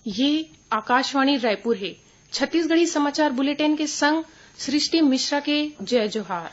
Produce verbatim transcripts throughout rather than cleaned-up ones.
ये आकाशवाणी रायपुर हे। छत्तीसगढ़ी समाचार बुलेटिन के संग सृष्टि मिश्रा के जय जोहार।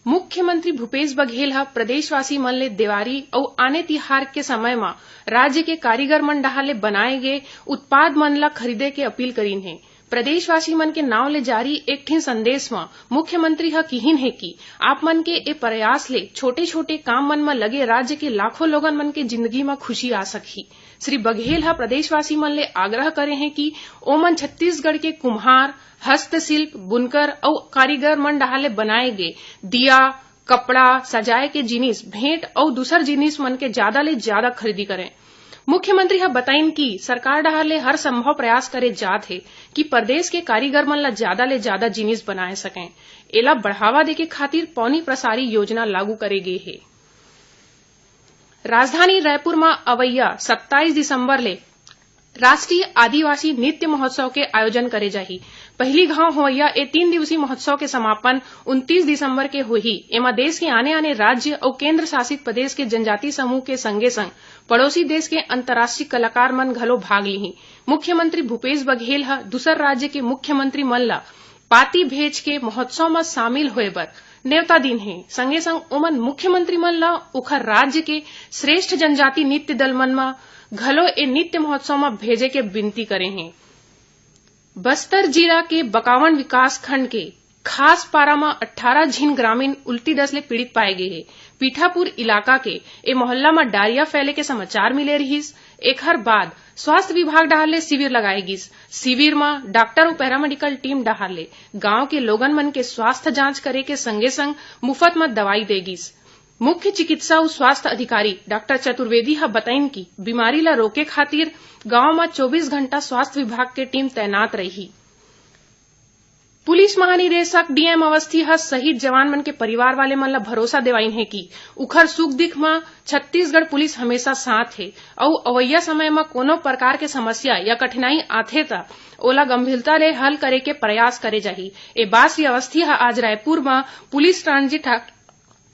मुख्यमंत्री भूपेश बघेल ह प्रदेशवासी मन ले देवारी अउ आने तिहार के समय म राज्य के कारीगर मन डहार ले बनाए गे उत्पाद मन ल खरीदे के अपील करीन हे। प्रदेशवासी मन के नांव ले जारी एक ठिन संदेश म मुख्यमंत्री ह किहिन हे कि आप मन के ए प्रयास ले छोटे-छोटे काम मन म लगे राज्य के लाखों लोगन मन के जिंदगी म खुशी आ सकही। श्री बघेल ह प्रदेशवासी मन ले आग्रह करे हे कि ओमन छत्तीसगढ़ के कुम्हार, हस्तशिल्प, बुनकर अउ कारीगर मन डहार ले बनाए गे दिया, कपड़ा, सजाए के जिनिस, भेंट अउ दूसर जिनिस मन के जादा ले जादा खरीदी करें। मुख्यमंत्री ह बताइन कि सरकार डहार ले हर संभव प्रयास करे जात हे कि प्रदेश के कारीगर मन ल जादा ले जादा जिनिस बनाए सकें। एला बढ़ावा देके खातिर पौनी प्रसारी योजना लागू करे गे हे। राजधानी रायपुर म अवइया सत्ताईस दिसंबर ले राष्ट्रीय आदिवासी नृत्य महोत्सव के आयोजन करे जाही। पहिली घांव होवइया ए तीन दिवसीय महोत्सव के समापन उनतीस दिसंबर के होही। एमा देश के आने-आने राज्य अउ केंद्र शासित प्रदेश के जनजाति समूह के संगे-संग पड़ोसी देश के अंतर्राष्ट्रीय कलाकार मन घलो भाग लिही। मुख्यमंत्री भूपेश बघेल ह दूसर राज्य के मुख्यमंत्री मन ल पाती भेज के महोत्सव म शामिल होय बर नेवता दीन हे। संगे-संग ओमन मुख्यमंत्री मन ल ओखर राज्य के श्रेष्ठ जनजाति नृत्य दल मन म घलो ए नृत्य महोत्सव म भेजे के विनती करे हे। बस्तर जिला के बकावंड विकास खंड के खासपारा म अट्ठारह झिन ग्रामीण उल्टी दस्त ले पीड़ित पाए गे हे। पीठापुर इलाका के ए मोहल्ला म डायरिया फैले के समाचार मिले रिहिस। एखर बाद स्वास्थ्य विभाग डहार ले शिविर लगाए गिस। शिविर म डॉक्टर अउ पैरामेडिकल टीम डहार ले गांव के लोगन मन के स्वास्थ्य जांच करे के संगे-संग मुफत म दवाई दे गिस। मुख्य चिकित्सा अउ स्वास्थ्य अधिकारी डॉक्टर चतुर्वेदी ह बताइन कि बीमारी ल रोके खातिर गांव म चौबीस घंटा स्वास्थ्य विभाग के टीम तैनात रही। पुलिस महानिदेशक डीएम अवस्थी ह शहीद जवान मन के परिवार वाले मन ल भरोसा देवाइन हे कि उखर सुख दिख म छत्तीसगढ़ पुलिस हमेशा साथ हे अउ अवइया समय म कोनो प्रकार के समस्या या कठिनाई आथे, त ओला गंभीरता ले हल करे के प्रयास करे जाही। ए बात श्री अवस्थी ह आज रायपुर म पुलिस ट्रांजिट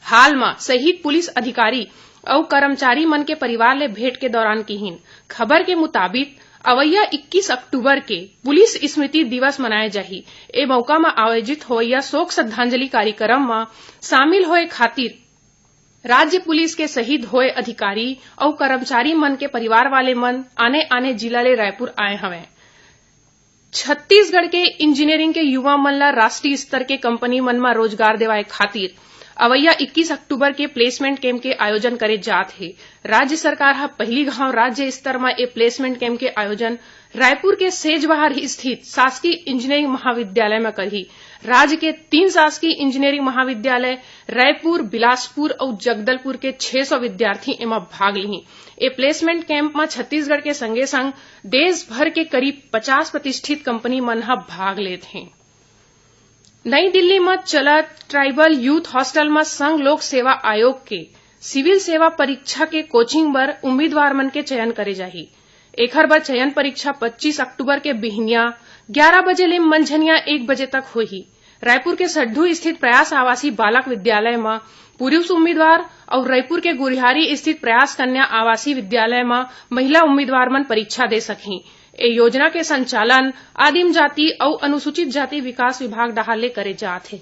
हाल म शहीद पुलिस अधिकारी अउ कर्मचारी मन के परिवार ले भेंट के दौरान किहिन। खबर के मुताबिक, अवइया इक्कीस अक्टूबर के पुलिस स्मृति दिवस मनाए जाही। ए मौका म आयोजित होवइया शोक श्रद्धांजलि कार्यक्रम म शामिल होए खातिर राज्य पुलिस के शहीद होए अधिकारी अउ कर्मचारी मन के परिवार वाले मन आने-आने जिला ले रायपुर आए हवंय। छत्तीसगढ़ के इंजीनियरिंग के युवा मन ला राष्ट्रीय स्तर के कंपनी मन म रोजगार देवाए खातिर अवइया इक्कीस अक्टूबर के प्लेसमेंट कैंप के आयोजन करे जात हे। राज्य सरकार ह पहिली घांव राज्य स्तर म ए प्लेसमेंट कैंप के आयोजन रायपुर के सेजबहार स्थित शासकीय इंजीनियरिंग महाविद्यालय म करही। राज्य के तीन शासकीय इंजीनियरिंग महाविद्यालय रायपुर, बिलासपुर अउ जगदलपुर के छह सौ विद्यार्थी एमा भाग लिही। ए प्लेसमेंट कैंप म छत्तीसगढ़ के संगे संग देश भर के करीब पचास प्रतिष्ठित कंपनी मन ह भाग लेत हें। नई दिल्ली म चलत ट्राइबल यूथ हॉस्टल म संघ लोक सेवा आयोग के सिविल सेवा परीक्षा के कोचिंग बर उम्मीदवार मन के चयन करे जाही। एखर बर चयन परीक्षा पच्चीस अक्टूबर के बिहनिया ग्यारह बजे ले मंझनिया एक बजे तक होही। रायपुर के सड्ढू स्थित प्रयास आवासीय बालक विद्यालय म पुरुष उम्मीदवार अउ रायपुर के गुरिहारी स्थित प्रयास कन्या आवासीय विद्यालय म महिला उम्मीदवार मन परीक्षा दे सकही। ए योजना के संचालन आदिम जाति अउ अनुसूचित जाति विकास विभाग डहार ले करे जात हे।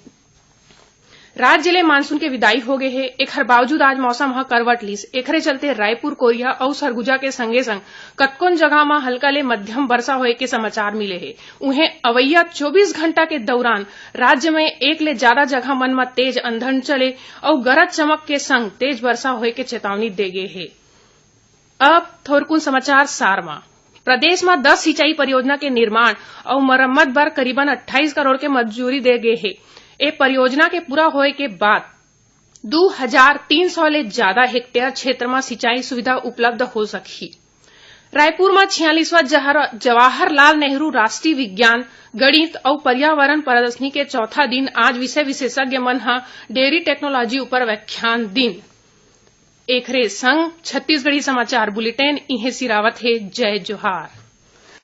राज्य ले मानसून के विदाई हो गे हे, एखर बावजूद आज मौसम ह करवट लिस। एखरे चलते रायपुर, कोरिया अउ सरगुजा के संगे-संग कतकोन जगह म हल्का ले मध्यम वर्षा होए के समाचार मिले हे। उहें, अवइया चौबीस घंटा के दौरान राज्य में एक ले जादा जगह मन म तेज अंधड़ चले अउ गरज चमक के संग तेज वर्षा होए के चेतावनी दे गे हे। अब थोरकुन समाचार सार म। प्रदेश म दस सिंचाई परियोजना के निर्माण अउ मरम्मत बर करीबन अट्ठाईस करोड़ के मंजूरी दे गे हे। ए परियोजना के पूरा होए के बाद दू हजार तीन सौ ले जादा हेक्टेयर क्षेत्र म सिंचाई सुविधा उपलब्ध हो सकही। रायपुर म छियालीसवां जहर-, जवाहरलाल नेहरू राष्ट्रीय विज्ञान, गणित अउ पर्यावरण प्रदर्शनी के चौथा दिन आज विषय विशेषज्ञ मन ह डेयरी टेक्नोलॉजी ऊपर व्याख्यान दिन। एखरे संग छत्तीसगढ़ी समाचार बुलेटिन इहें सिरावत हे। जय जोहार।